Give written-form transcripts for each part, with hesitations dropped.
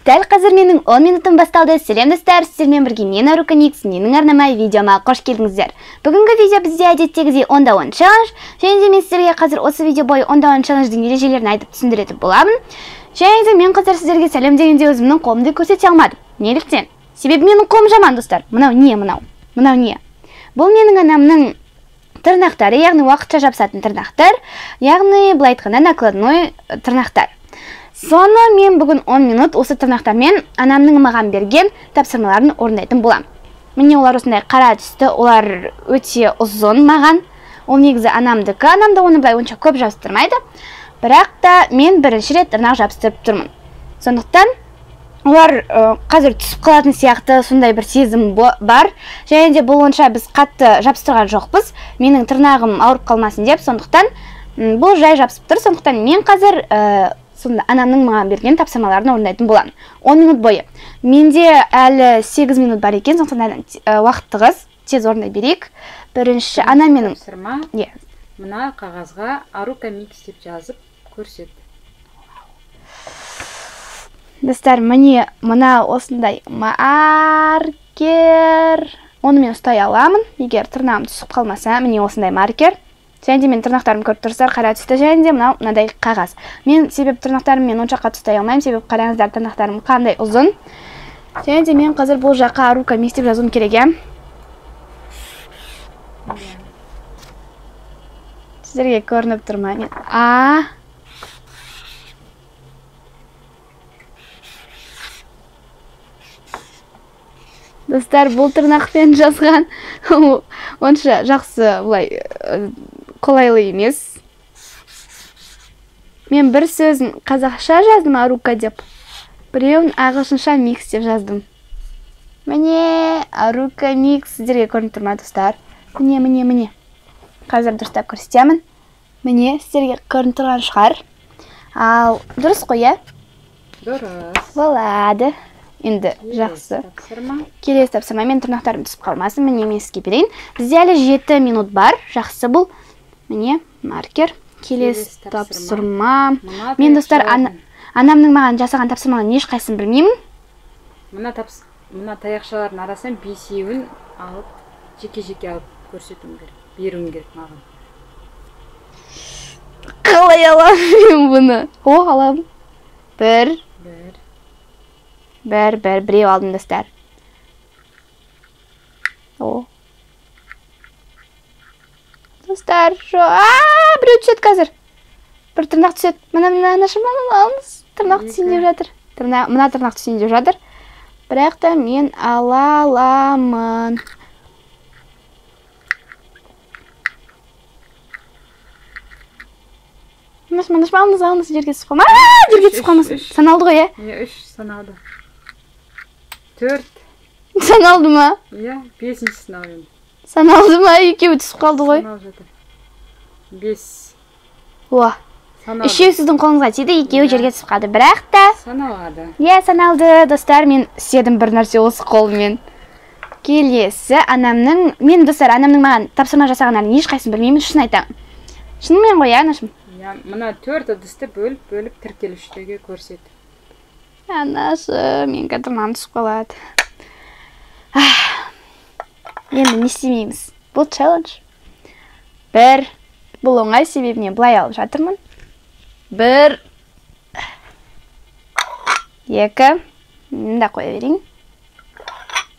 Дәл қазір менің 10 минутым басталды. Сәлем достар, сіздермен бірге мен Арука Микс, менің арнама видеома қош келдіңіздер. Бүгінгі видео бізде әдеттегідей 10-да 10 челлендж. Және де мен сіздерге қазір осы видео бойы 10-да 10 челлендждің ережелерін айтып түсіндіретін боламын. Және де мен қазір сіздерге сәлем дегенде өзімнің қолымды көрсете алмадым. Неліктен? Себебі менің қолым жаман, достар. Мынау не мынау? Мынау не? Бұл менің анамның тырнақтары, яғни уақытша жабысатын тырнақтар, яғни былай айтқанда накладной тырнақтар. Соны мен бүгін 10 минут осы тырнақтармен анамның маған берген тапсырмаларын орындайтын боламын. Міне олар осындай қара түсті, олар өте ұзын маған. Ол негізі анамдікі, анам да оны былай онша көп жабыстырмайды. Бірақ та мен бірінші рет тырнақ жабыстырып тұрмын. Сондықтан олар қазір түсіп қалатын сияқты сондай бір сезім бар. Және де бұл онша біз қатты жабыстырған жоқпыз. Менің тырнағым ауырып қалмасын деп, сондықтан бұл жай жабысып тұр. Сондықтан мен қазір сонда анамның маған берген тапсырмаларын орындайтын боламын. 10 минут бойы. Менде әлі 8 минут бар екен, сондықтан уақыт тығыз, тез орындай берейік. Бірінші ана менің тапсырма. Иә. Мына қағазға Арука Микс деп жазып көрсет. Достар, міне мына осындай маркер. Оны мен ұстай аламын, егер тырнағым түсіп қалмаса, міне осындай маркер. Және де мен тырнақтарым көріп тұрсыздар, қара түсті, және де мынау мынадай қағаз. Мен себеп тырнақтарым мен онша қатты ұстай алмаймын, себеп қараңыздар тырнақтарым қандай ұзын. Және де мен қазір бұл жаққа Арука Микс деп жазуым керек, иә? Сіздерге көрініп тұр ма? Мен А Достар, бұл тырнақпен жазған онша жақсы, былай қолайлы емес. Мен бір сөзін қазақша жаздым Арука деп, біреуін ағылшынша Микс деп жаздым. Міне Арука Микс, сіздерге көрініп тұр ма, достар? Міне, міне, міне. Қазір дұрыстап көрсетемін. Міне, сіздерге көрініп тұрған шығар. Ал дұрыс қой, иә? Дұрыс. Болады. Енді жақсы. Тапсырма. Келесі тапсырма. Мен тырнақтарым түсіп қалмасын. Міне, мен сізге берейін. Бізде әлі 7 минут бар. Жақсы бұл. Міне, маркер. Келесі тапсырма. Мен, достар, анамның маған жасаған тапсырмаларын ешқайсысын білмеймін. Мына таяқшалардың арасынан 5-еуін алып, жеке-жеке алып көрсетуім керек. Беруім керек маған. Қалай аламын мен бұны? О, аламын. Бір. Бір. Бір, бір, біреу алдым, достар. О. Достар, біреу түседі қазір. Бір тырнақ түседі. Мына, мына, анашы, мына, алыңыз. Тырнақ түсейін деп жатыр. Мына тырнақ түсейін деп жатыр. Бірақ та мен ала аламын. Анашы, анашы, алыңыз, алыңыз, жерге түсіп қалма. Жерге түсіп қалмасын. Саналды ғой, иә? Иә, 3 саналды. 4. Саналды ма? Иә, 5-ші сынау енді. Саналды ма? Екеуі түсіп қалды ғой. Саналып жатыр. 5. Уа. Үшеуі сіздің қолыңызға тиді, екеуі жерге түсіп қалды. Бірақ та саналады. Иә, саналды, достар, мен істедім бір нәрсе осы қолыммен. Келесі анамның, мен, достар, анамның маған тапсырма жасағандарын ешқайсысын білмеймін, шын айтамын. Шынымен ғой, иә, анашым? Иә, мына 4 ыдысты бөліп-бөліп тіркелушілерге көрсет. Анашы, мен тырнағым түсіп қалады. Енді не істемейміз? Бұл челлендж. Бір, бұл оңай, себебі мен былай алып жатырмын. 1, 2, мында қоя берейін.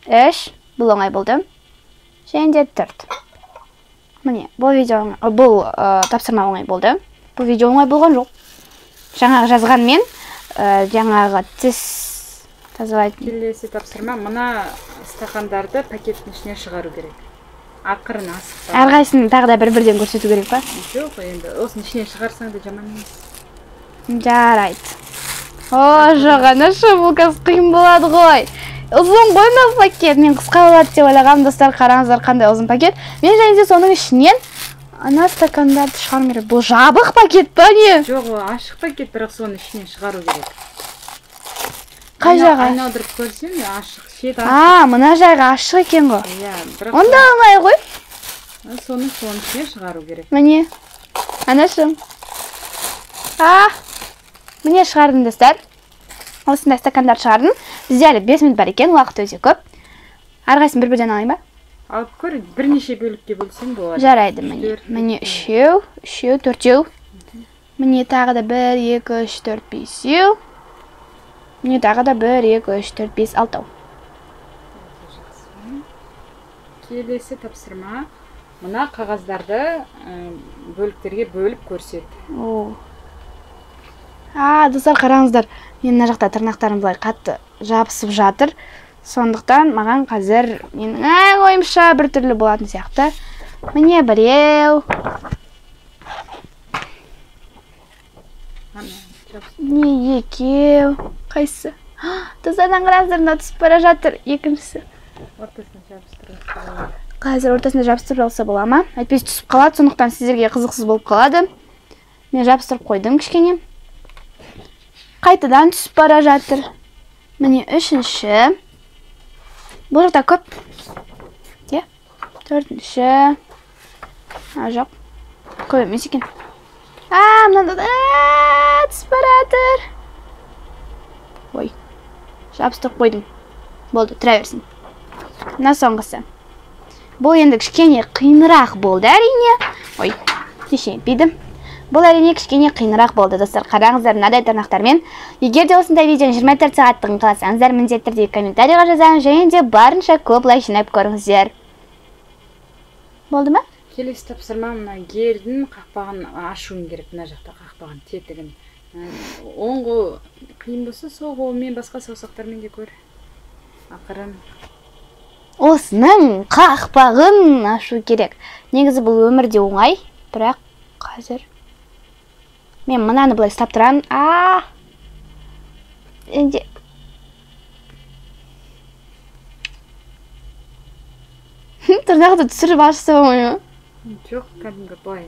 3, бұл оңай болды. Және де 4. Міне, бұл видео, бұл тапсырма оңай болды. Бұл видео оңай болған жоқ. Жаңағы жазғанмен, жаңағы тіс тазалайтын. Келесі тапсырма, мына стақандарды пакеттің ішіне шығару керек. Ақырын асықпа. Әрқайсысын тағы да бір-бірден көрсету керек па? Жоқ, енді осының ішіне шығарсаң да жаман емес. Жарайды. О, жоқ, анашы, бұл қазір қиын болады ғой. Ұзын ғой мына пакет. Мен қысқа болады деп ойлағанмын, достар, қараңыздар қандай ұзын пакет. Мен және де соның ішінен ана стакандарды шығару керек. Бұл жабық пакет па не? Жоқ, ол ашық пакет, бірақ соның ішінен шығару керек. Қай жаққа? Айналдырып көрсем, ашық, шет ашық. А, мына жағы ашық екен ғой. Иә, бірақ онда оңай ғой. Соның ішінен шығару керек. Міне, анашым. Міне шығардым, достар. Осындай стакандар шығардым. Бізде әлі 5 минут бар екен, уақыт өте көп. Әрқайсысын бір-бірден алайын ба? Алып көр, бірнеше бөлікке бөлсең болады. Жарайды, міне. Міне үшеу, үшеу, төртеу. Міне тағы да 1, 2, 3, 4, 5-еу. Міне тағы да 1, 2, 3, 4, 5, 6. Келесі тапсырма. Мына қағаздарды бөліктерге бөліп көрсет. Достар, қараңыздар. Мен мына жақта тырнақтарым былай қатты жабысып жатыр. Сондықтан маған қазір менің ойымша бір түрлі болатын сияқты. Міне біреу. Міне екеу. Қайсысы? Достардан қараңыздар, мына түсіп бара жатыр. Екіншісі. Ортасына жабыстырып. Қазір ортасына жабыстырып алса бола ма? Әйтпесе түсіп қалады, сондықтан сіздерге қызықсыз болып қалады. Мен жабыстырып қойдым кішкене. Қайтадан түсіп бара жатыр. Міне үшінші. Бұл жақта көп. Иә. Төртінші. Жоқ. Көп емес екен. Мынада түсіп бара жатыр. Ой. Жабыстырып қойдым. Болды, тұра берсін. Мына соңғысы. Бұл енді кішкене қиынырақ болды әрине. Ой, кешен етпейді. Бұл әрине кішкене қиынырақ болды, достар. Қараңыздар, мынадай тырнақтармен. Егер де осындай видеоны 24 сағаттығын қаласаңыздар, міндетті түрде комментарийға жазамын және де барынша көп лайк жинап көріңіздер. Болды ма? Келесі тапсырма мына гельдің қақпағын ашуың керек, мына жақта қақпағын, тетігін. Оң қол қиын болса, сол қолмен, басқа саусақтармен де көр. Ақырын. Осының қақпағын ашу керек. Негізі бұл өмірде оңай, бірақ қазір мен мынаны былай ұстап тұрамын. Енді тырнақты түсіріп ашса болмай ма? Жоқ, кәдімгі былай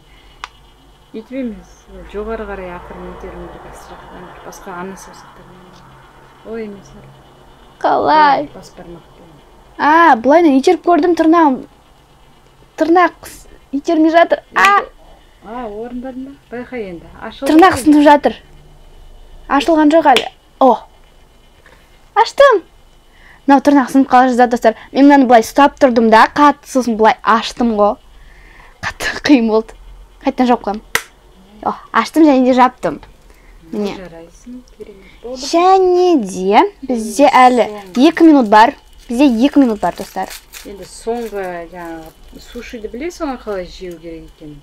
өйтіп емес, жоғары қарай ақырын итеруің керек, асты жақтан, басқа ана саусақтармен. Олай емес. Қалай? Бас бармақпен. Былайынан итеріп көрдім, тырнағым. Тырнақ итермей жатыр. Орындадың ба? Байқа енді. Ашылды. Тырнақ сынып жатыр. Ашылған жоқ әлі. Аштым. Мынау тырнақ сынып қала жаздады, достар. Мен мынаны былай ұстап тұрдым да, қатты сосын былай аштым ғой. Қатты қиын болды. Қайтадан жауып қоямын. Аштым және де жаптым. Міне. Жарайсың, керемет болды. Және де бізде әлі 2 минут бар. Бізде 2 минут бар, достар. Енді соңғы жаңағы сушиді білесің ғой қалай жеу керек екенін.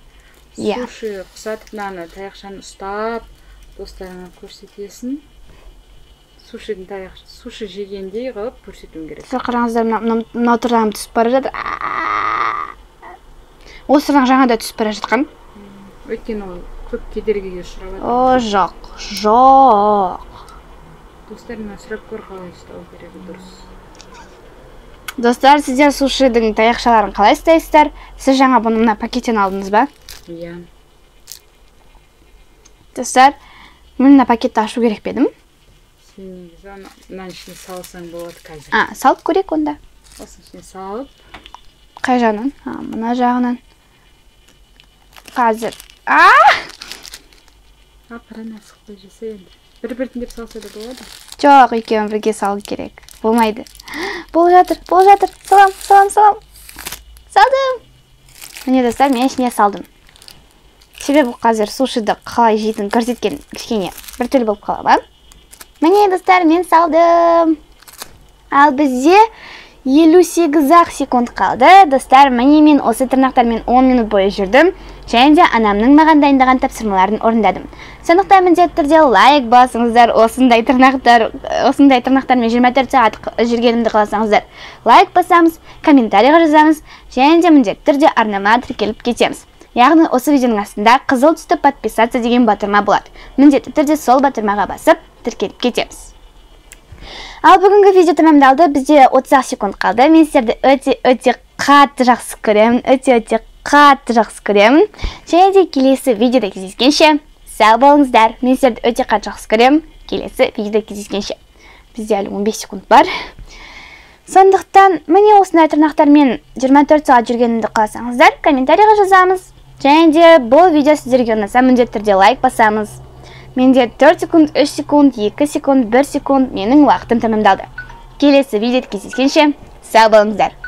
Иә. Суши құсатып мынаны таяқшаны ұстап достарыңа көрсетесің. Сушидің таяқ, суши жегендей қылып көрсетуің керек. Достар, қараңыздар, мынау тырнағым түсіп бара жатыр. Осы тырнақ жаңа да түсіп бара жатқан. Өйткені ол көп кедергіге ұшырап жатыр. Жоқ, жоқ. Достарыңнан сұрап көр қалай ұстау керегі дұрыс. Достар, сіздер сушидің таяқшаларын қалай ұстайсыздар? Сіз жаңа бұны мына пакеттен алдыңыз ба? Иә. Достар, мен мына пакетті ашу керек пе едім? Сен негізі ана мынаның ішіне салсаң болады қазір. Салып көрейік онда. Осының ішіне салып. Қай жағынан? Мына жағынан. Қазір. Ақырын асықпай жесе енді. Бір-біртіндеп салса да болады. Жоқ, екеуін бірге салу керек. Болмайды. Болып жатыр, болып жатыр. Салам, салам, салам. Салдым. Міне, достар, мен ішіне салдым. Себебі қазір сушиді қалай жейтінін көрсеткен кішкене біртүрлі болып қала ма? Міне, достар, мен салдым. Ал бізде 58 секунд қалды. Достар, міне мен осы тырнақтармен 10 минут бойы жүрдім. Және де анамның маған дайындаған тапсырмаларын орындадым. Сондықтан міндетті түрде лайк басыңыздар. Осындай тырнақтармен 24 сағат жүргенімді қаласаңыздар, лайк басамыз, комментарийға жазамыз және де міндетті түрде арнама тіркеліп кетеміз. Яғни осы видеоның астында қызыл түсті подписаться деген батырма болады. Міндетті түрде сол батырмаға басып тіркеліп кетеміз. Ал бүгінгі видео тәмамдалды. Бізде 30 секунд қалды. Мен сіздерді өте-өте қатты жақсы көремін. Өте-өте қатты жақсы көремін. Және де келесі видеода кездескенше сау болыңыздар. Мен сіздерді өте қатты жақсы көремін. Келесі видеода кездескенше. Бізде әлі 15 секунд бар. Сондықтан міне осындай тырнақтармен 24 сағат жүргенімді қаласаңыздар, комментарийға жазамыз. Және де бұл видео сіздерге ұнаса, міндетті түрде лайк басамыз. Менде 4 секунд, 3 секунд, 2 секунд, 1 секунд, менің уақытым тәмамдалды. Келесі видеода кездескенше, сау болыңыздар.